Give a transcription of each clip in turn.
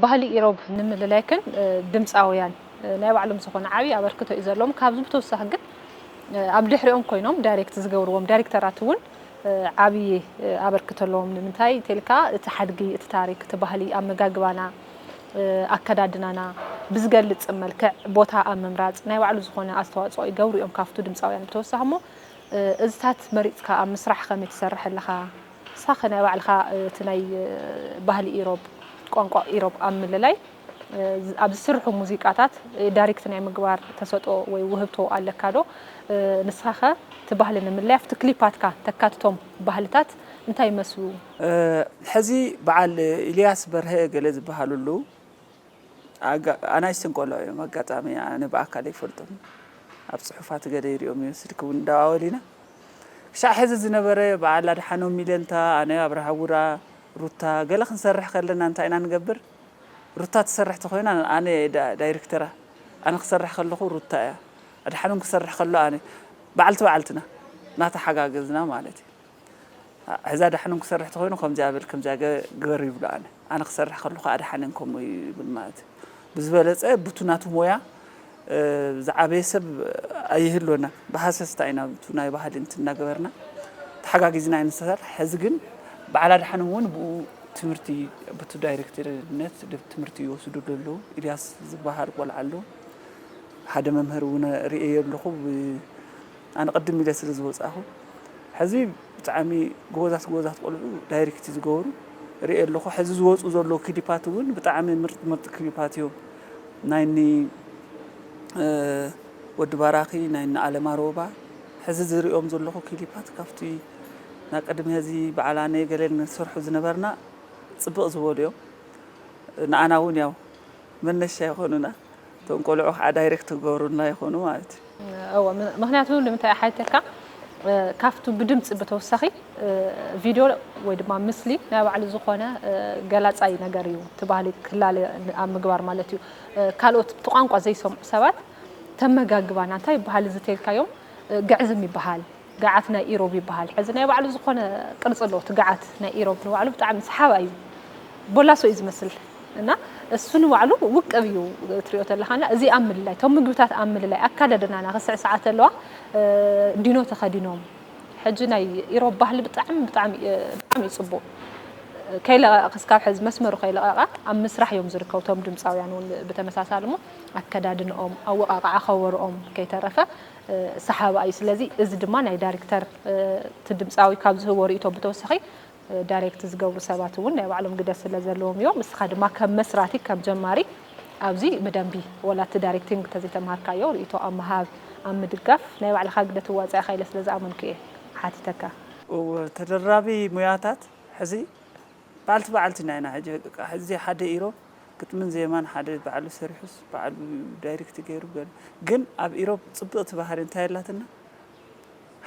ባህሊ ኢሮብ ንምልላይክን ድምፃውያን ናይ ባዕሎም ዝኾነ ዓብዪ ኣበርክቶ እዩ ዘለዎም። ካብዚ ብተወሳኺ ግን ኣብ ድሕሪኦም ኮይኖም ዳይሬክት ዝገብርዎም ዳይሬክተራት እውን ዓብዪ ኣበርክቶ ኣለዎም። ንምንታይ ተልካ እቲ ሓድጊ፣ እቲ ታሪክ፣ እቲ ባህሊ፣ ኣመጋግባና፣ ኣከዳድናና ብዝገልጽ መልክዕ ቦታ ኣብ ምምራጽ ናይ ባዕሉ ዝኾነ ኣስተዋፅኦ ይገብሩ እዮም ካብቱ ድምፃውያን ብተወሳኺ። እሞ እዚታት መሪፅካ ኣብ ምስራሕ ከመይ ትሰርሕ ኣለኻ? ንስኻ ከ ናይ ባዕልኻ እቲ ናይ ባህሊ ኢሮብ፣ ቋንቋ ኢሮብ ኣብ ምልላይ ኣብ ዝስርሑ ሙዚቃታት ዳይሬክት ናይ ምግባር ተሰጥኦ ወይ ውህብቶ ኣለካ ዶ? ንስኻ ከ እቲ ባህሊ ንምልላይ ኣብቲ ክሊፓትካ ተካትቶም ባህልታት እንታይ ይመስሉ? ሕዚ በዓል ኢልያስ በርሀ ገለ ዝበሃሉ ኣለዉ። ኣናእሽተን ቆልዑ እዮም። ኣጋጣሚ ኣነ ብኣካል ኣይፈልጦም፣ ኣብ ፅሑፋት ገለ ይሪኦም እዮም፣ ስልኪ እውን እንዳዋወል ኢና። ክሻዕ ሕዚ ዝነበረ በዓል ኣድሓኖም ሚለንታ፣ ኣነ ኣብርሃ ጉራ፣ ሩታ ገለ ክንሰርሕ ከለና እንታይ ኢና ንገብር? ሩታ ትሰርሕ ተኮይና ኣነ ዳይሬክተራ፣ ኣነ ክሰርሕ ከለኹ ሩታ እያ፣ ኣድሓኖም ክሰርሕ ከሎ ኣነ፣ በዓልቲ በዓልትና እናተሓጋገዝና ማለት እዩ። ሕዛ ኣድሓኖም ክሰርሕ ተኮይኑ ከምዚኣ በል ከምዚኣ ግበር ይብሎ፣ ኣነ ኣነ ክሰርሕ ከለኹ ኣድሓነን ከምኡ ይብል ማለት እዩ። ብዝበለፀ ብቱ ናቱ ሞያ ዝዓበየ ሰብ ኣይህልወና፣ ብሃሰስታ ኢና ብቱ ናይ ባህሊ እንትን እናገበርና ተሓጋጊዝና ኢና ንሰርሕ። ሕዚ ግን በዓል ኣድሓኖም እውን ብኡ ትምህርቲ ብቱ ዳይሬክተርነት ትምህርቲ ይወስዱ ኣለዉ። ኢልያስ ዝበሃል ቆልዓ ኣለዉ፣ ሓደ መምህር እውን ርእየ ኣለኹ። ኣነ ቅድም ኢለ ስለ ዝወፃኹ ሕዚ ብጣዕሚ ጎበዛት ጎበዛት ቆልዑ ዳይሬክት ዝገብሩ ርእየ ኣለኹ። ሕዚ ዝወፁ ዘለዉ ክሊፓት እውን ብጣዕሚ ምርጥ ምርጥ ክሊፓት እዮም። ናይኒ ወዲ ባራኺ፣ ናይኒ ኣለማ ሮባ፣ ሕዚ ዝሪኦም ዘለኹ ክሊፓት ካብቲ ናይ ቅድሚ ሕዚ በዓል ኣነ ገለ ንሰርሑ ዝነበርና ፅብቕ ዝበሉ እዮም። ንኣና እውን ያው መነሻ ይኾኑና። እቶም ቆልዑ ከዓ ዳይሬክት ክገብሩልና ይኾኑ ማለት እዩ። እወ፣ ምክንያቱ ንምንታይ ሓይተካ ካብቱ ብድምፂ ብተወሳኺ ቪድዮ ወይ ድማ ምስሊ ናይ ባዕሉ ዝኾነ ገላፃይ ነገር እዩ። እቲ ባህሊ ክላለ ኣብ ምግባር ማለት እዩ። ካልኦት እቲ ቋንቋ ዘይሰምዑ ሰባት ተመጋግባና እንታይ ይበሃል እዚ ተልካዮም ግዕዝም ይበሃል፣ ገዓት ናይ ኢሮብ ይበሃል። ሕዚ ናይ ባዕሉ ዝኾነ ቅርፂ ኣለዎ እቲ ገዓት ናይ ኢሮብ ንባዕሉ ብጣዕሚ ሰሓባይ እዩ። ቦላሶ እዩ ዝመስል እና እሱ ንባዕሉ ውቅብ እዩ ትሪኦ ተለኻ እና እዚ ኣብ ምልላይ እቶም ምግብታት ኣብ ምልላይ ኣካዳድናና ክስዕስዓ ተለዋ ዲኖ ተኸዲኖም ሕጂ ናይ ኢሮብ ባህሊ ብጣዕሚ ብጣዕሚ ብጣዕሚ እዩ ፅቡቅ ከይለቐቐ ክስካብ ሕዚ መስመሩ ከይለቐቐ ኣብ ምስራሕ እዮም ዝርከቡ እቶም ድምፃውያን እውን ብተመሳሳሊ እሞ ኣከዳድንኦም ኣወቃቅዓ ከበርኦም ከይተረፈ ሰሓባ እዩ ስለዚ እዚ ድማ ናይ ዳይሬክተር እቲ ድምፃዊ ካብ ዝህቦ ርእይቶ ብተወሳኺ ዳይሬክት ዝገብሩ ሰባት እውን ናይ ባዕሎም ግደ ስለ ዘለዎም እዮም። እስኻ ድማ ከም መስራቲ ከም ጀማሪ ኣብዚ ብደንቢ ወላ እቲ ዳይሬክቲንግ እንተዘይተምሃርካዮ ርእይቶ ኣብ ምሃብ ኣብ ምድጋፍ ናይ ባዕልኻ ግደ ትዋፃእ ኢኻ ኢለ ስለ ዝኣመንኩ እየ ሓቲተካ። እወ ተደራቢ ሙያታት ሕዚ በዓልቲ በዓልቲ ኢና ኢና ሕዚ በቃ ሕዚ ሓደ ኢሮብ ግጥምን ዜማን ሓደ በዓሉ ሰሪሑስ በዓሉ ዳይሬክት ገይሩ ገለ ግን ኣብ ኢሮብ ፅብቕቲ ባህሪ እንታይ ኣላትና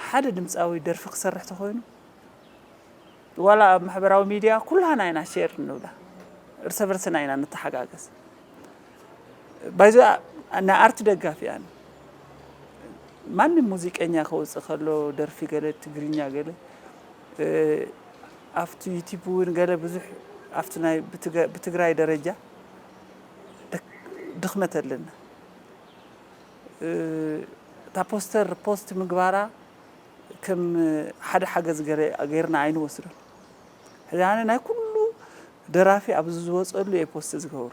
ሓደ ድምፃዊ ደርፊ ክሰርሕ ተኾይኑ ዋላ ኣብ ማሕበራዊ ሚድያ ኩላና ኢና ሼር ንብላ እርሰ በርስና ኢና ንተሓጋገዝ ባይዞ ናይ ኣርት ደጋፊ ኣነ ማንም ሙዚቀኛ ከውፅእ ከሎ ደርፊ ገለ ትግርኛ ገለ ኣብቲ ዩቲብ እውን ገለ ብዙሕ ኣብቲ ናይ ብትግራይ ደረጃ ድኽመት ኣለና እታ ፖስተር ፖስት ምግባራ ከም ሓደ ሓገዝ ገይርና ኣይንወስዶን። ሕዚ ኣነ ናይ ኩሉ ደራፊ ኣብዚ ዝወፀሉ እየ ፖስት ዝገብሮ።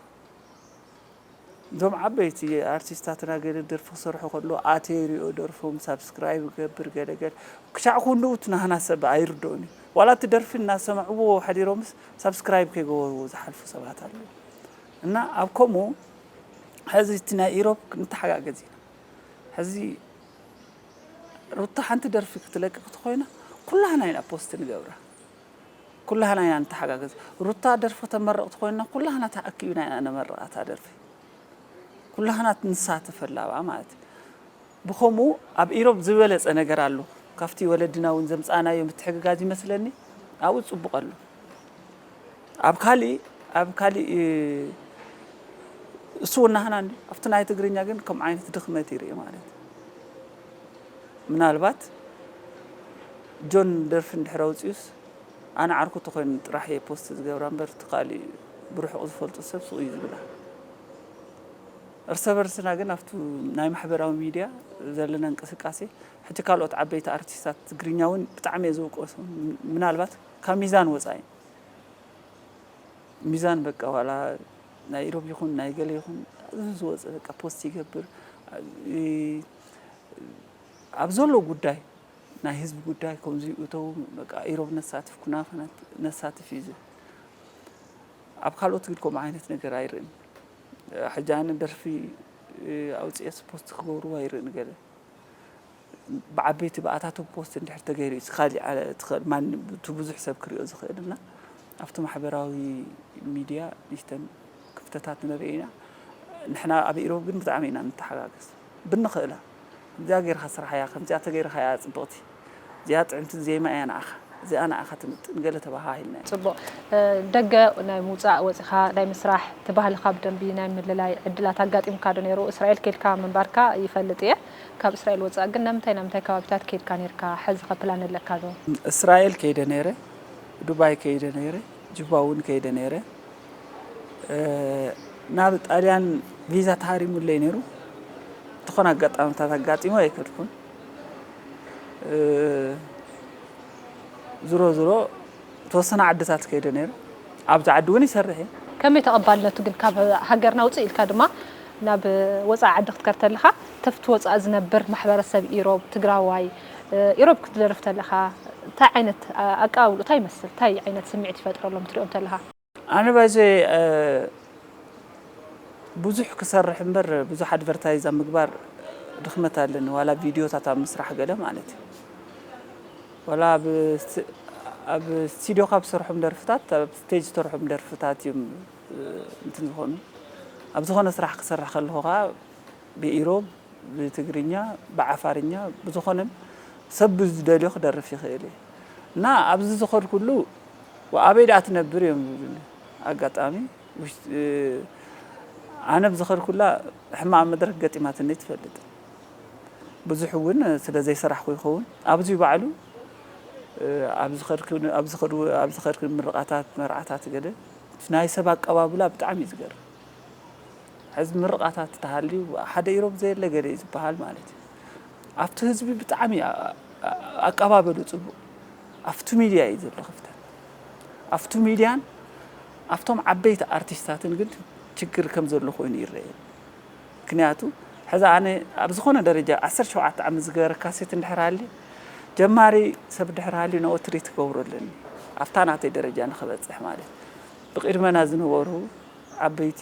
እዞም ዓበይቲ ኣርቲስታትና ገለ ደርፊ ክሰርሑ ከለዉ ኣትየ ይሪኦ ደርፎም ሳብስክራይብ እገብር ገለ ገለ ክሻዕ ክንድኡ እቲ ናህና ሰብ ኣይርድኦን እዩ። ዋላ እቲ ደርፊ እናሰምዕዎ ሓዲሮምስ ሳብስክራይብ ከይገበርዎ ዝሓልፉ ሰባት ኣለዉ። እና ኣብ ከምኡ ሕዚ እቲ ናይ ኢሮብ ንተሓጋገዝ ኢና። ሕዚ ሩታ ሓንቲ ደርፊ ክትለቅቕ ተኾይና ኩላህና ኢና ፖስት ንገብራ። ኩላህና ኢና ንተሓጋገዝ። ሩታ ደርፊ ተመርቕ ተኾይና ኩላህና ተኣኪብና ኢና ነመርቓ እታ ደርፊ። ኩላህና ንሳተፈላ ኣብኣ ማለት እዩ። ብኸምኡ ኣብ ኢሮብ ዝበለፀ ነገር ኣሎ። ካብቲ ወለድና እውን ዘምፃእናዮ ምትሕግጋዝ ይመስለኒ ኣብኡ ፅቡቕ ኣሎ። ኣብ ካሊእ ኣብ ካሊእ እሱ እውን ናህና እንዲ ኣብቲ ናይ ትግርኛ ግን ከም ዓይነት ድኽመት ይርኢ ማለት ምናልባት ጆን ደርፊ እንድሕር ኣውፅኡስ ኣነ ዓርኩ ተኮይኑ ጥራሕ እየ ፖስት ዝገብራ እምበር፣ እቲ ካሊእ ብርሑቕ ዝፈልጦ ሰብ ሱቕ እዩ ዝብላ። እርሰ በርስና ግን ኣብቱ ናይ ማሕበራዊ ሚድያ ዘለና እንቅስቃሴ፣ ሕጂ ካልኦት ዓበይቲ ኣርቲስታት ትግርኛ እውን ብጣዕሚ እየ ዝውቀሶም። ምናልባት ካብ ሚዛን ወፃኢ፣ ሚዛን በቃ ዋላ ናይ ኢሮብ ይኹን ናይ ገለ ይኹን፣ ዝወፀ በቃ ፖስት ይገብር። ኣብ ዘሎ ጉዳይ፣ ናይ ህዝቢ ጉዳይ ከምዚ ይእተው፣ በቃ ኢሮብ ነሳትፍ፣ ኩናማ ነሳትፍ እዩ ዝብል። ኣብ ካልኦት ግን ከምኡ ዓይነት ነገር ኣይርእን። ሕጂ ኣነ ደርፊ ኣውፅኤስ ፖስት ክገብርዎ ኣይርእን። ገለ ብዓበይቲ ብኣታቶም ፖስት እንድሕር ተገይሩ እዩ፣ ካሊእ ዓ-፣ እቲ ኸ-፣ ማን-፣ እቲ ብዙሕ ሰብ ክሪኦ ዝኽእል። እና ኣብቲ ማሕበራዊ ሚድያ ንእሽተን ክፍተታት ንርኢ ኢና። ንሕና ኣብ ኢሮብ ግን ብጣዕሚ ኢና ንተሓጋገዝ። ብንኽእላ፣ ከምዚኣ ገይርካ ስርሓያ፣ ከምዚኣ ተገይርካያ ጽብቕቲ፣ እዚኣ ጥዕምቲ ዜማ እያ ንዓኻ፣ እዚኣ ንዓኻ ትምጥን፣ ገለ ተባሃሂልና ኢና። ጽቡቕ። ደገ ናይ ምውጻእ ወጺኻ ናይ ምስራሕ፣ እቲ ባህልኻ ብደንቢ ናይ ምልላይ ዕድላት ኣጋጢሙካ ዶ ነይሩ? እስራኤል ኬድካ ምንባርካ ይፈልጥ እየ። ካብ እስራኤል ወጻእ ግን ናምንታይ ናምንታይ ከባቢታት ኬድካ ነይርካ? ሕዚ ኸ ፕላን ኣለካ ዶ? እስራኤል ከይደ ነይረ፣ ዱባይ ከይደ ነይረ፣ ጁባ እውን ከይደ ነይረ። እ፣ ናብ ጣልያን ቪዛ ተሃሪሙለይ ነይሩ። ዝኾነ ኣጋጣሚታት ኣጋጢሙ ኣይከድኩን። እ፣ ዝሮ ዝሮ ተወሰነ ዓድታት ከይደ ነይረ። ኣብዚ ዓዲ እውን ይሰርሕ እየ። ከመይ ተቐባልነቱ ግን ካብ ሃገርና ውፅእ ኢልካ ድማ ናብ ወፃኢ ዓዲ ክትከድ ተለኻ፣ ተፍቲ ወፃኢ ዝነብር ማሕበረሰብ ኢሮብ፣ ትግራዋይ፣ እ፣ ኢሮብ ክትደርፍ ተለኻ እንታይ ዓይነት፣ እ፣ ኣቀባብልኡ እንታይ ይመስል? እንታይ ዓይነት ስምዒት ይፈጥረሎም ትሪኦም ተለኻ? ኣነ ባይዘ፣ እ፣ ብዙሕ ክሰርሕ እምበር ብዙሕ ኣድቨርታይዝ ኣብ ምግባር ድኽመት ኣለኒ። ዋላ ቪድዮታት ኣብ ምስራሕ ገለ ማለት እዩ። ዋላ ኣብ ስት-፣ ኣብ ስቱዲዮ ካብ ዝሰርሖም ደርፍታት፣ ኣብ ስቴጅ ዝሰርሖም ደርፍታት እዮም፣ እ፣ እንትን ዝኾኑ። ኣብ ዝኾነ ስራሕ ክሰርሕ ከለኹ ኸዓ ብኢሮብ፣ ብትግርኛ፣ ብዓፋርኛ፣ ብዝኾነ ሰብ ብዝደልዮ ክደርፍ ይኽእል እየ። እና ኣብዚ ዝኸድኩሉ፣ "ኣበይ ደኣ ትነብር?" እዮም ዝብሉኒ። ኣጋጣሚ ውሽጢ፣ ኣነ ብዝኸድኩላ ሕማቕ መድረክ ገጢማትኒ ትፈልጥ። ብዙሕ እውን ስለ ዘይሰራሕኩ ይኸውን። ኣብዚ ባዕሉ፣ ኣብ ዝኸድኩ-፣ ኣብ ዝኸዱ-፣ ኣብ ዝኸድኩ ምርቓታት፣ መርዓታት ገለ፣ ናይ ሰብ ኣቀባብላ ብጣዕሚ እዩ ዝገርም። ሕዚ ምርቓታት ተሃልዩ፣ ሓደ ኢሮብ ዘየለ ገለ እዩ ዝበሃል ማለት እዩ። ኣብቲ ህዝቢ ብጣዕሚ ኣ-፣ ኣ-፣ ኣቀባበሉ ጽቡቕ። ኣብቲ ሚድያ እዩ ዘሎ ክፍተት። ኣብቲ ሚድያን ኣብቶም ዓበይቲ ኣርቲስታትን ግን ችግር ከም ዘሎ ኮይኑ ይረኣየኒ። ምክንያቱ፣ ሕዚ ኣነ ኣብ ዝኾነ ደረጃ ዓሰርተ ሸውዓተ ዓመት ዝገበረ ካሴት እንድሕር ሃልዩ፣ ጀማሪ ሰብ እንድሕር ሃልዩ፣ ንኡ ትሪት ክገብሮ ኣለኒ። ኣብታ ናተይ ደረጃ ንኽበጽሕ ማለት። ብቕድመና ዝነበሩ ዓበይቲ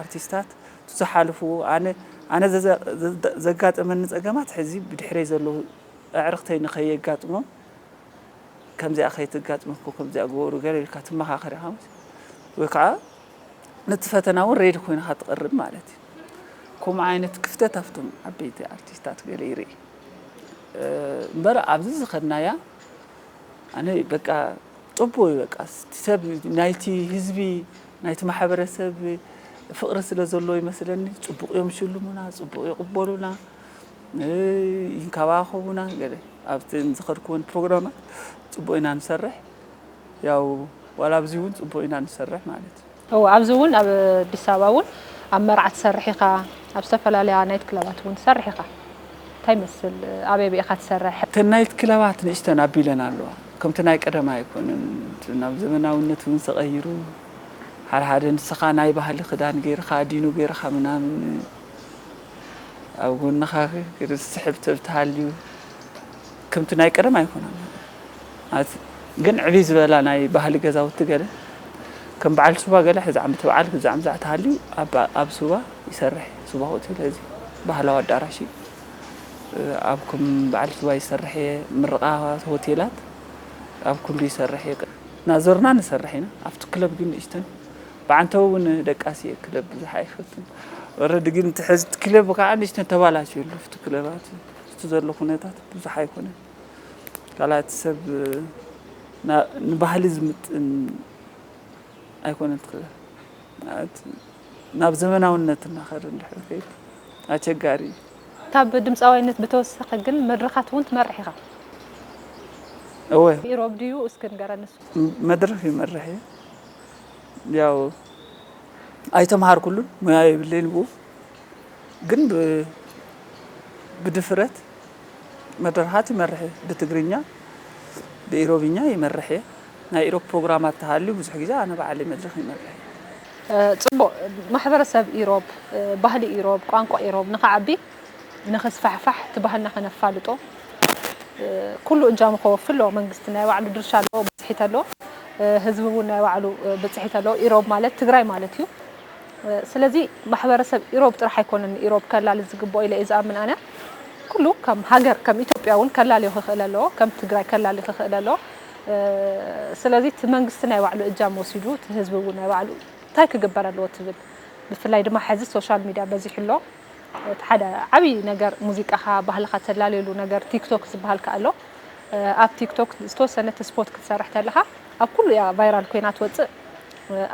ኣርቲስታት፣ እቲ ዝሓለፍዎ፣ ኣነ፣ ኣነ ዘዘ-፣ ዘ-፣ ዘጋጠመኒ ጸገማት ሕዚ ብድሕረይ ዘለዉ ኣዕርኽተይ ንኸየጋጥሞም፣ ከምዚኣ ከይትጋጥመኩ፣ ከምዚኣ ግበሩ ገለ ኢልካ ትመኻኸር ኢኻ። ወይ ከዓ ነቲ ፈተና እውን ሬዲ ኮይንካ ትቐርብ ማለት እዩ። ከምኡ ዓይነት ክፍተት ኣብቶም ዓበይቲ ኣርቲስታት ገለ ይርኢ። እ፣ እምበር ኣብዚ ዝኸድናያ ኣነ በቃ ጽቡቕ እዩ። በቃ እቲ ሰብ ናይቲ ህዝቢ፣ ናይቲ ማሕበረሰብ ፍቕሪ ስለ ዘለዎ ይመስለኒ፣ ጽቡቕ እዮም ዝሽልሙና፣ ጽቡቕ ይቕበሉና፣ እ፣ ይንከባኸቡና ገለ። ኣብቲ ዝኸድኩወን ፕሮግራማት ጽቡቕ ኢና ንሰርሕ። ያው ዋላ ኣብዚ እውን ጽቡቕ ኢና ንሰርሕ ማለት እዩ። እወ፣ ኣብዚ እውን ኣብ ኣዲስ ኣበባ እውን ኣብ መርዓ ትሰርሕ ኢኻ፣ ኣብ ዝተፈላለያ ናይት ክለባት እውን ትሰርሕ ኢኻ። እንታይ ይመስል? ኣበይ ኣበይ ኢኻ ትሰርሕ? እተን ናይት ክለባት ንእሽተን ኣቢለን ኣለዋ። ከምቲ ናይ ቀደም ኣይኮነን። እቲ ናብ ዘመናውነት እውን ተቐይሩ፣ ሓደ ሓደ ንስኻ ናይ ባህሊ ክዳን ገይርካ፣ ዲኑ ገይርካ ምናምን ኣብ ጎንኻ ዝስሕብ ሰብ ተሃልዩ፣ ከምቲ ናይ ቀደም ኣይኮነን። ማለት ግን ዕብይ ዝበላ ናይ ባህሊ ገዛውቲ ገለ፣ ከም በዓል ሱባ ገለ፣ ሕዚ ዓመት በዓል፣ ሕዚ ዓመት ተሃልዩ፣ ኣብ፣ ኣብ ሱባ ይሰርሕ። ሱባ ሆቴል፣ እዚ ባህላዊ ኣዳራሽ እዩ። ኣብ ከም በዓል ሱባ ይሰርሕ እየ። ምርቓ ሆቴላት ኣብ ኩሉ ይሰርሕ እየ። እናዞርና ንሰርሕ ኢና። ኣብቲ ክለብ ግን ንእሽተን፣ ብዓንተው እውን ደቃሲ እየ፣ ክለብ ብዙሕ ኣይፈቱን። ኦረዲ ግን እቲ ሕዚ እቲ ክለብ ከዓ ንእሽተን ተባላሽዩ ኣሎ። ኣብቲ ክለባት፣ እቲ ዘሎ ኩነታት ብዙሕ ኣይኮነን። ካልኣት ሰብ ና-፣ ንባህሊ ዝምጥን ኣይኮነን። ትኽእል፣ ናብ ዘመናውነት እናኸደ እንድሕር ከይዱ ኣቸጋሪ እዩ። ካብ ድምፃዋይነት ብተወሳኺ ግን መድረኻት እውን ትመርሕ ኢኻ። እወ። ኢሮብ ድዩ? እስኪ ንገረኒ እሱ። መድረኽ ይመርሕ እየ። ያው ኣይተምሃርኩሉን፣ ሞያ የብለይን ብኡ። ግን ብ- ብድፍረት መድረኻት ይመርሕ እየ። ብትግርኛ፣ ብኢሮብኛ ይመርሕ እየ። ናይ ኢሮብ ፕሮግራማት ተሃልዩ ብዙሕ ግዜ ኣነ ባዕለይ መድረኽ ይመርሕ እየ። ጽቡቕ። ማሕበረሰብ ኢሮብ፣ ባህሊ ኢሮብ፣ ቋንቋ ኢሮብ ንኽዓቢ፣ ንኽስፋሕፋሕ፣ እቲ ባህልና ከነፋልጦ ኩሉ እጃሙ ከወፊ ኣለዎ። መንግስቲ ናይ ባዕሉ ድርሻ ኣለዎ፣ ብፅሒት ኣለዎ። ህዝቢ እውን ናይ ባዕሉ ብፅሒት ኣለዎ። ኢሮብ ማለት ትግራይ ማለት እዩ። ስለዚ ማሕበረሰብ ኢሮብ ጥራሕ ኣይኮነን ኢሮብ ከላሊ ዝግብኦ ኢለ እየ ዝኣምን ኣነ። ኩሉ ከም ሃገር ከም ኢትዮጵያ እውን ከላልዮ ክኽእል ኣለዎ፣ ከም ትግራይ ከላሊ ክኽእል ኣለዎ። ስለዚ እቲ መንግስቲ ናይ ባዕሉ እጃም ወሲዱ እቲ ህዝቢ እውን ናይ ባዕሉ እንታይ ክግበር ኣለዎ ትብል? ብፍላይ ድማ ሕዚ ሶሻል ሚድያ በዚሑ ኣሎ። እቲ ሓደ ዓብዪ ነገር ሙዚቃኻ ባህልኻ ተላለየሉ ነገር ቲክቶክ ዝበሃል ከኣ ኣሎ። ኣብ ቲክቶክ ዝተወሰነት ስፖት ክትሰርሕ ተለኻ ኣብ ኩሉ እያ ቫይራል ኮይና ትወፅእ።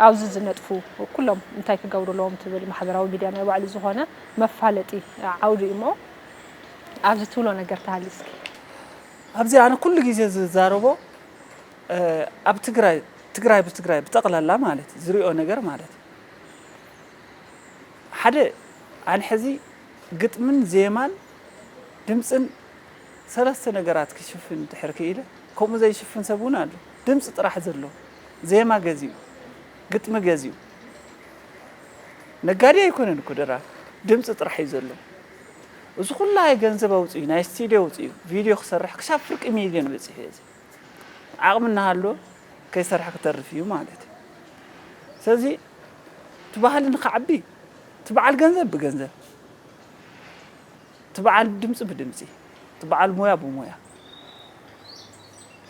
ኣብዚ ዝነጥፉ ኩሎም እንታይ ክገብሩ ኣለዎም ትብል ማሕበራዊ ሚድያ ናይ ባዕሉ ዝኾነ መፋለጢ ዓውዲ እዩ እሞ ኣብዚ ትብሎ ነገር ተሃሊ እስኪ። ኣብዚ ኣነ ኩሉ ግዜ ዝዛረቦ ኣብ ትግራይ ትግራይ ብትግራይ ብጠቕላላ ማለት እዩ ዝሪኦ ነገር ማለት እዩ ሓደ ኣነ ሕዚ ግጥምን ዜማን ድምፅን ሰለስተ ነገራት ክሽፍን ድሕር ክኢለ ከምኡ ዘይሽፍን ሰብ እውን ኣሎ። ድምፂ ጥራሕ ዘሎ ዜማ ገዚኡ ግጥሚ ገዚኡ ነጋዴ ኣይኮነን እኮ ደራፊ ድምፂ ጥራሕ እዩ ዘሎ። እዚ ኩላ ገንዘብ ኣውፅኡ ናይ ስቱድዮ ኣውፅኡ ቪድዮ ክሰርሕ ክሳብ ፍርቂ ሚልዮን በፂሑ እዚ ዓቕሚ እናሃሎ ከይሰርሐ ክተርፍ እዩ ማለት እዩ። ስለዚ እቲ ባህሊ ንክዓቢ እቲ በዓል ገንዘብ ብገንዘብ እቲ በዓል ድምፂ ብድምፂ እቲ በዓል ሞያ ብሞያ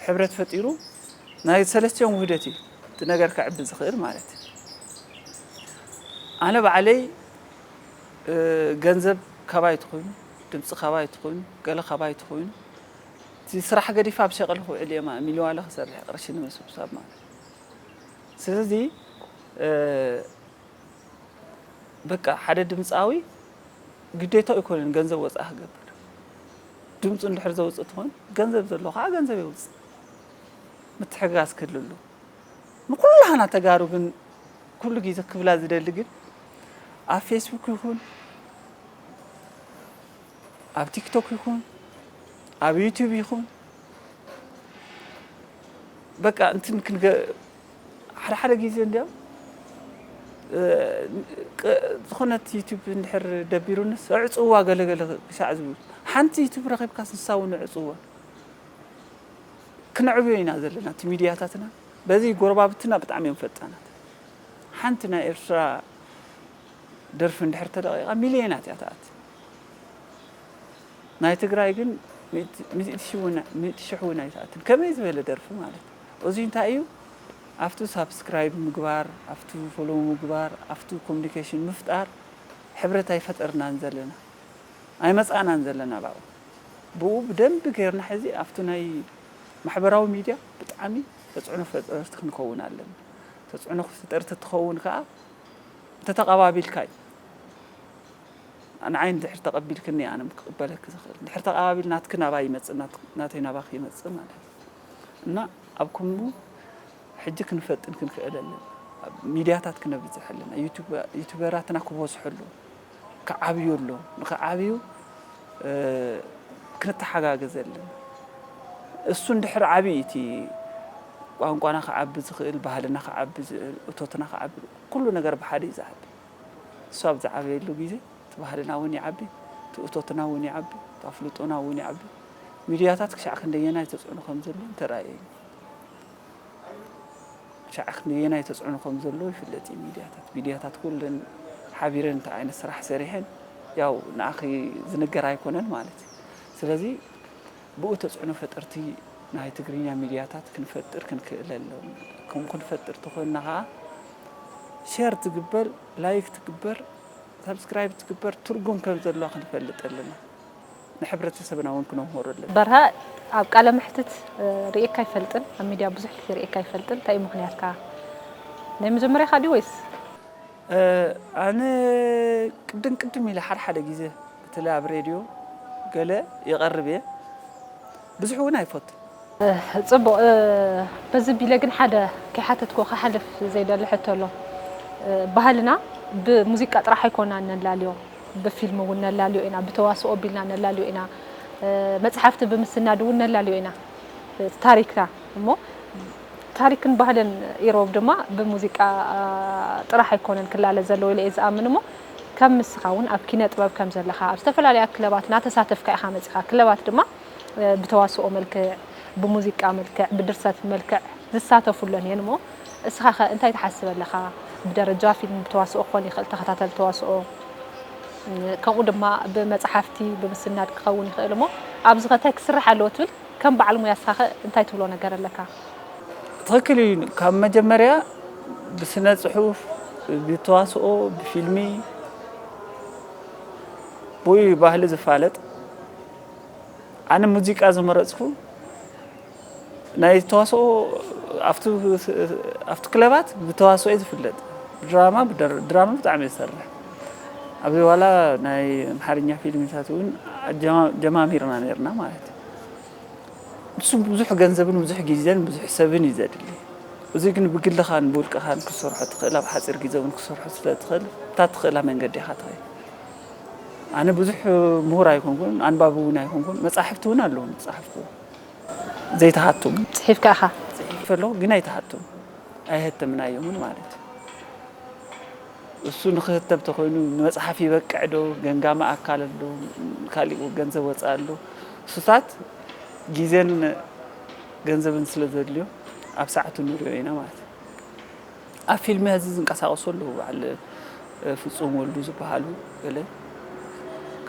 ሕብረት ፈጢሩ ናይ ሰለስቲኦም ውህደት እዩ እቲ ነገር ክዕቢ ዝኽእል ማለት እዩ። ኣነ ባዕለይ ገንዘብ ካባይ ትኾይኑ ድምፂ ካባይ ትኾይኑ ገለ ካባይ ትኾይኑ እቲ ስራሕ ገዲፋ ኣብ ሸቕል ክውዕል እየ ማለት ሚሊዋለ ክሰርሕ ቅርሺ ንምስብሳብ ማለት ስለዚ በቃ ሓደ ድምፃዊ ግዴታኡ ኣይኮነን ገንዘብ ወፃኢ ክገብር ድምፁ እንድሕር ዘውፅእ ትኾን ገንዘብ ዘሎ ከዓ ገንዘብ የውፅእ ምትሕጋዝ ክህልሉ ንኩላህና ተጋሩ ግን ኩሉ ግዜ ክብላ ዝደሊ ግን ኣብ ፌስቡክ ይኹን ኣብ ቲክቶክ ይኹን ኣብ ዩቲዩብ ይኹን በቃ እንትን ክንገ ሓደ ሓደ ግዜ እንዲያም ዝኾነት ዩቲዩብ እንድሕር ደቢሩንስ ዕፅዋ ገለገለ ክሻዕ ዝብሉ ሓንቲ ዩቲዩብ ረኺብካስ ንሳ እውን ዕፅዋ ክነዕብዮ ኢና ዘለና እቲ ሚድያታትና በዚ ጎረባብትና ብጣዕሚ እዮም ፈጣናት ሓንቲ ናይ ኤርትራ ደርፊ እንድሕር ተለቂቓ ሚልዮናት እያ ትኣት ናይ ትግራይ ግን ሚእቲ ሽሕ እውን ኣይትኣትን ከመይ ዝበለ ደርፊ ማለት እዚ እንታይ እዩ ኣብቱ ሳብስክራይብ ምግባር ኣብቱ ፎሎው ምግባር ኣብቱ ኮሚኒኬሽን ምፍጣር ሕብረት ኣይፈጠርናን ዘለና ኣይመፃእናን ዘለና ባኡ ብኡ ብደንቢ ገይርና ሕዚ ኣብቱ ናይ ማሕበራዊ ሚድያ ብጣዕሚ ተፅዕኖ ፈጠርቲ ክንከውን ኣለና ተፅዕኖ ፈጠርቲ ትኸውን ከዓ እንተተቐባቢልካ እዩ ንዓይ እንድሕር ተቐቢልክኒ ኣነ ክቕበለኪ ዝኽእል እንድሕር ተቐባቢል ናትኪ ናባይ ይመፅእ ናተይ ናባኺ ይመፅእ ማለት እዩ እና ኣብ ከምኡ ሕጂ ክንፈጥን ክንክእል ኣለና ሚድያታት ክነብፅሕ ኣለና ዩቱበራትና ክበዝሑ ኣለዎም ክዓብዩ ኣለዎም ንክዓብዩ ክንተሓጋገዝ ኣለና እሱ እንድሕር ዓብዩ እቲ ቋንቋና ክዓቢ ዝኽእል ባህልና ክዓቢ ዝኽእል እቶትና ክዓቢ ኩሉ ነገር ብሓደ እዩ ዝዓቢ እሱ ኣብ ዝዓበየሉ ግዜ እቲ ባህልና እውን ይዓቢ እቲ እቶትና እውን ይዓቢ እቲ ኣፍልጦና እውን ይዓቢ ሚድያታት ክሻዕ ክንደየናይ ተፅዕኖ ከም ዘሎ ተራእየ ክሻዕ ክንደየናይ ተፅዕኖ ከም ዘሎ ይፍለጥ እዩ ሚድያታት ሚድያታት ኩለን ሓቢረን እንታይ ዓይነት ስራሕ ሰሪሐን ያው ንኣኺ ዝንገር ኣይኮነን ማለት እዩ ስለዚ ብኡ ተፅዕኖ ፈጠርቲ ናይ ትግርኛ ሚድያታት ክንፈጥር ክንክእል ኣለና ከም ክንፈጥር ተኾንና ከዓ ሸር ትግበር ላይክ ትግበር ሳብስክራይብ ትግበር ትርጉም ከም ዘለዋ ክንፈልጥ ኣለና ንሕብረተሰብና እውን ክነምህሮ ኣለና በርሀ ኣብ ቃለ መሕትት ርእየካ ኣይፈልጥን ኣብ ሚድያ ብዙሕ ግዜ ርእየካ ኣይፈልጥን እንታይ እዩ ምክንያትካ ናይ መጀመርያኻ ድዩ ወይስ ኣነ ቅድም ቅድም ኢለ ሓደ ሓደ ግዜ በተለይ ኣብ ሬድዮ ገለ ይቐርብ እየ ብዙሕ እውን ኣይፈቱን ጽቡቕ። በዚ ቢለ ግን ሓደ ከይሓተትኩ ክሓልፍ ዘይደሊ ሕቶ ኣሎ። ባህልና ብሙዚቃ ጥራሕ ኣይኮናን ነላልዮ፣ ብፊልም እውን ነላልዮ ኢና፣ ብተዋስኦ ቢልና ነላልዮ ኢና፣ መጽሓፍቲ ብምስናድ እውን ነላልዮ ኢና። ታሪክና እሞ ታሪክን ባህልን ኢሮብ ድማ ብሙዚቃ ጥራሕ ኣይኮነን ክላለ ዘለዎ ኢለ እየ ዝኣምን። እሞ ከም ንስኻ እውን ኣብ ኪነ ጥበብ ከም ዘለኻ ኣብ ዝተፈላለያ ክለባት እናተሳተፍካ ኢኻ መጺኻ። ክለባት ድማ ብተዋስኦ መልክዕ፣ ብሙዚቃ መልክዕ፣ ብድርሰት መልክዕ ዝሳተፉለን እየን። እሞ እስኻ ኸ እንታይ ትሓስብ ኣለኻ? ብደረጃ ፊልም፣ ብተዋስኦ ክኾን ይኽእል፣ ተኸታተል ተዋስኦ፣ ከምኡ ድማ ብመጽሓፍቲ ብምስናድ ክኸውን ይኽእል። እሞ ኣብዚ ኸ እንታይ ክስራሕ ኣለዎ ትብል? ከም በዓል ሙያ እስኻ ኸ እንታይ ትብሎ ነገር ኣለካ? ትኽክል እዩ። ካብ መጀመርያ ብስነ ጽሑፍ፣ ብተዋስኦ፣ ብፊልሚ፣ ብኡ እዩ ባህሊ ዝፋለጥ። ኣነ ሙዚቃ ዝመረጽኩ ናይ ተዋስኦ ኣብቲ ኣብቲ ክለባት ብተዋስኦ እዩ ዝፍለጥ። ድራማ ብደር- ድራማ ብጣዕሚ እየ ዝሰርሕ። ኣብዚ ዋላ ናይ ኣምሓርኛ ፊልምታት እውን ኣጀማ- ጀማሚርና ነርና ማለት እዩ። ንሱ ብዙሕ ገንዘብን ብዙሕ ግዜን ብዙሕ ሰብን እዩ ዘድሊ። እዚ ግን ብግልኻን ብውልቅኻን ክሰርሖ ትኽእል፣ ኣብ ሓፂር ግዜ እውን ክሰርሖ ስለ ትኽእል፣ እታ ትኽእላ መንገዲ ኢኻ ትኸይድ። ኣነ ብዙሕ ምሁር ኣይኮንኩን፣ ኣንባቢ እውን ኣይኮንኩን፣ መጻሕፍቲ እውን ኣለዉ ዝጸሓፍኩዎ። ዘይተሃቱም ጽሒፍካ ኢኻ? ጽሒፈ ኣለኹ፣ ግን ኣይተሃቱም፣ ኣይሀተምናዮምን ማለት እዩ። እሱ ንኽህተም ተኾይኑ ንመጽሓፍ ይበቅዕ ዶ፣ ገምጋሚ ኣካል ኣሎ፣ ካሊእ ገንዘብ ወጻኢ ኣሎ። እሱታት ግዜን ገንዘብን ስለ ዘድልዮ ኣብ ሰዓቱ ንሪኦ ኢና ማለት እዩ። ኣብ ፊልም ሕዚ ዝንቀሳቐሱ ኣለዉ፣ በዓል ፍጹም ወልዱ ዝበሃሉ ገለ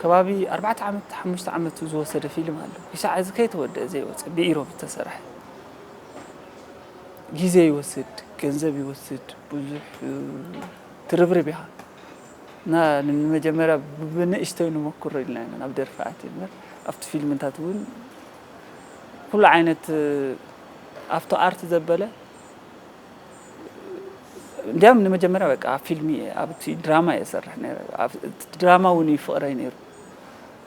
ከባቢ ኣርባዕተ ዓመት ሓሙሽተ ዓመት ዝወሰደ ፊልም ኣሎ። ክሳዕ ሕዚ ከይተወደአ ዘይወፀ ብኢሮብ ዝተሰርሐ። ግዜ ይወስድ፣ ገንዘብ ይወስድ፣ ብዙሕ ትርብርብ ኢኻ። እና ንመጀመርያ ብንእሽተይ ንሞክሮ ኢልና ኢና ናብ ደርፊ ኣትየ እምበር ኣብቲ ፊልምታት እውን ኩሉ ዓይነት ኣብቲ ኣርት ዘበለ እንዲያም ንመጀመርያ በቃ ኣብ ፊልሚ እየ ኣብቲ ድራማ እየ ዝሰርሕ ነይረ። ድራማ እውን እዩ ፍቕረይ ነይሩ።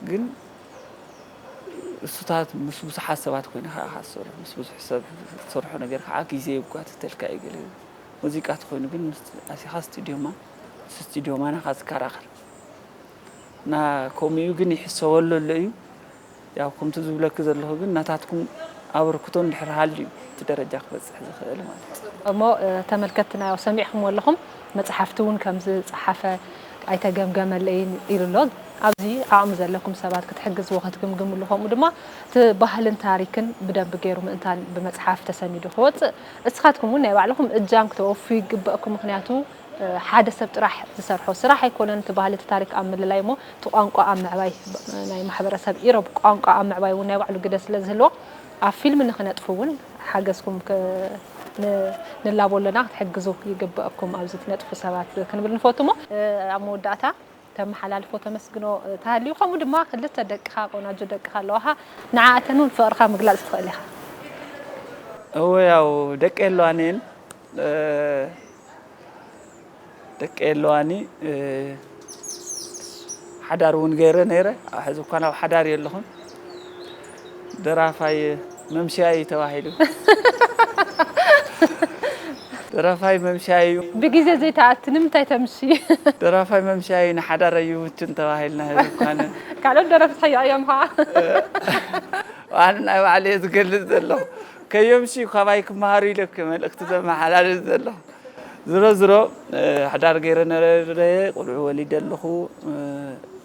ግን እሱታት ምስ ብዙሓት ሰባት ኮይነ ከዓ ኢኻ ትሰርሑ፣ ምስ ብዙሕ ሰብ ትሰርሖ ነገር ከዓ ግዜ ይጓትተልካ እዩ። ገለ ሙዚቃ ተኾይኑ ግን ምስ ኣሲኻ ስቱዲዮማ፣ ምስ ስቱዲዮማ ናኻ ዝከራኸር እና ከምኡ እዩ። ግን ይሕሰበሉ ኣሎ እዩ። ያው ከምቲ ዝብለኪ ዘለኹ ግን ናታትኩም ኣበርክቶ እንድሕር ሃልዩ እቲ ደረጃ ክበፅሕ ዝኽእል ማለት እዩ። እሞ ተመልከትትና ያው ሰሚዕኹም ኣለኹም፣ መፅሓፍቲ እውን ከም ዝፀሓፈ ኣይተገምገመለይን ኢሉ ኣሎ። ኣብዚ ዓቕሚ ዘለኩም ሰባት ክትሕግዝዎ ክትግምግምሉ፣ ከምኡ ድማ እቲ ባህልን ታሪክን ብደንቢ ገይሩ ምእንታን ብመፅሓፍ ተሰኒዱ ክወፅእ እስኻትኩም እውን ናይ ባዕልኹም እጃም ክተወፉ ይግበእኩም። ምክንያቱ ሓደ ሰብ ጥራሕ ዝሰርሖ ስራሕ ኣይኮነን እቲ ባህሊ እቲ ታሪክ ኣብ ምልላይ እሞ እቲ ቋንቋ ኣብ ምዕባይ ናይ ማሕበረሰብ ኢሮብ ቋንቋ ኣብ ምዕባይ እውን ናይ ባዕሉ ግደ ስለ ዝህልዎ ኣብ ፊልም ንክነጥፉ እውን ሓገዝኩም ንላቦ ኣለና ክትሕግዙ ይግበእኩም ኣብዚ ትነጥፉ ሰባት ክንብል ንፈቱ እሞ ኣብ መወዳእታ ተመሓላልፎ ተመስግኖ ተሃልዩ ከምኡ ድማ ክልተ ደቅኻ ቆናጆ ደቅኻ ኣለዋኻ ንዓኣተን እውን ፍቕርኻ ምግላፅ ትኽእል ኢኻ። እወ ያው ደቂ ኣለዋኒ እየን። ደቂ ኣለዋኒ። ሓዳር እውን ገይረ ነይረ። ሕዚ እኳ ናብ ሓዳር የለኹን። ደራፋይ መምሽያ እዩ ተባሂሉ። ደራፋይ መምሽያ እዩ። ብግዜ ዘይተኣቲ ንምንታይ ተምሺ? ደራፋይ መምሽያ እዩ ንሓዳር እዩ ውትን ተባሂልና። ሕዚ እኳ ካልኦት ደረፍቲ ሕያቕ እዮም ኸዓ። ኣነ ናይ ባዕለየ ዝገልፅ ዘለኹ ከየምሽዩ ካባይ ክመሃሩ ኢለ መልእኽቲ ዘመሓላልፍ ዘለኹ። ዝሮ ዝሮ ሓዳር ገይረ ነረ ቆልዑ ወሊደ ኣለኹ።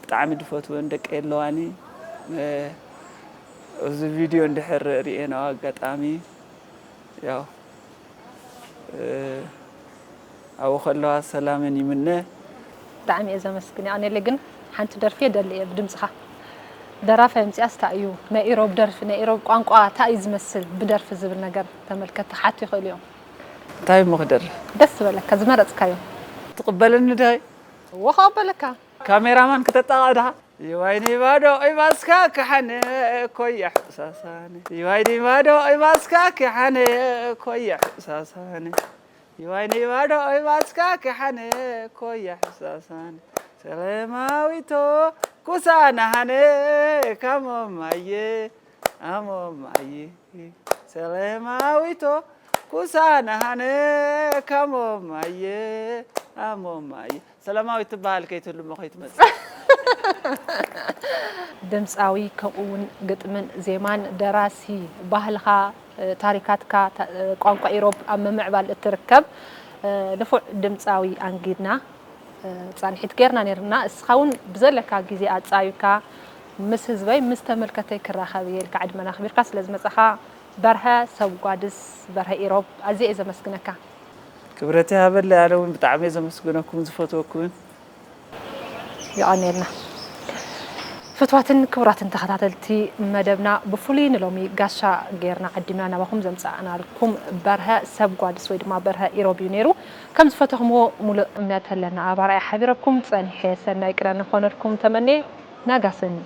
ብጣዕሚ ድፈትወን ደቂ ኣለዋኒ። እዚ ቪድዮ እንድሕር ርእየን ኣብ ኣጋጣሚ ያው ኣብኡ ከለዋ ሰላመን ይምነ። ብጣዕሚ እየ ዘመስግን። ኣነለ ግን ሓንቲ ደርፊ የደሊ እየ ብድምፅኻ። ደራፋይ ኣምፂኣስ ታይ እዩ ናይ ኢሮብ ደርፊ ናይ ኢሮብ ቋንቋ ታይ እዩ ዝመስል ብደርፊ ዝብል ነገር ተመልከትቲ ክሓቱ ይኽእሉ እዮም። እንታይ እሞ ክደርፍ? ደስ ዝበለካ ዝመረፅካዮ። ትቕበለኒ ድሃይ? እወ ክቕበለካ። ካሜራማን ክተጣቕዕ ድኻ? ይዋይኒ ባዶ ኦይባስካ ክሓነ ኮያ ሕሳሳነ ይዋይኒ ባዶ ኦይባስካ ክሓነ ኮያ ሕሳሳነ ይዋይኒ ባዶ ኦይባስካ ክሓነ ኮያ ሕሳሳነ ሰለማዊቶ ኩሳናሃነ ካሞማየ ኣሞማየ ሰለማዊቶ ኩሳና ሃነ ካሞማየ ኣሞማየ ሰላማዊት ትበሃል ከይትህሉ እሞ ከይትመጽእ። ድምፃዊ ከምኡ እውን ግጥምን ዜማን ደራሲ ባህልኻ ታሪካትካ ቋንቋ ኢሮብ ኣብ ምምዕባል እትርከብ ንፉዕ ድምፃዊ ኣንጊድና ፃንሒት ጌርና ነርና። እስኻ እውን ብዘለካ ግዜ ኣፃዊካ ምስ ህዝበይ ምስ ተመልከተይ ክራኸብ እየ ኢልካ ዕድመና ኣኽቢርካ ስለ ዝመፃኻ በርሀ ሰብ ጓድስ በርሀ ኢሮብ ኣዝየ እየ ዘመስግነካ። ክብረት ይሃበለይ። ኣነ እውን ብጣዕሚ እየ ዘመስግነኩምን ዝፈትወኩምን። የቐንየልና። ፍትዋትን ክቡራትን ተኸታተልቲ መደብና ብፍሉይ ንሎሚ ጋሻ ጌርና ዓዲምና ናባኹም ዘምፃእናልኩም በርሀ ሰብ ጓድስ ወይ ድማ በርሀ ኢሮብ እዩ ነይሩ። ከም ዝፈተኹምዎ ሙሉእ እምነት ኣለና። ኣብ ኣርኣያ ሓቢረኩም ፀኒሐ ሰናይ ቅነ ንኾነልኩም ተመንየ። ናጋስን